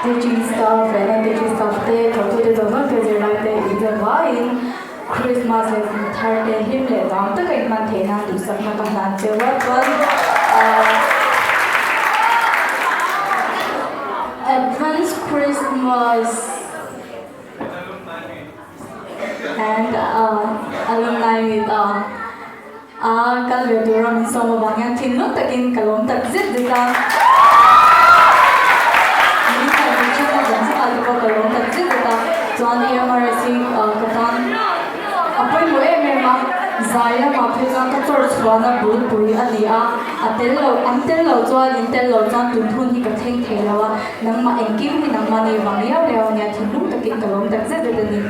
Teaching staff leh non teaching staff te, thawktute zawng zawng te, zirlai te inzawm vaiin Christmas leh kum thar te hlim leh nuam taka inhman theih nan duhsakna ka hlan cheu a, chuan Advance Christmas and Alumni Meet a kal ve tura min sawm avang hian thinlung takin ka lawm tak zet zet a. Min ngaihtuah thin a zawng zawng ah te pawh ka lawm tak zet zet a. Chuan EMRS hi ka tan a pawimawh em em a, zai lamah phei chuan ka chawr chhuahna bulpui a ni a, a tel lo an tel lo chuan in tel lo chuan tun hun hi ka thleng thei lo a, nangmah engkim hi nangmah ni vang liau liau a nia thinlung takin ka lawm tak zet zet a ni.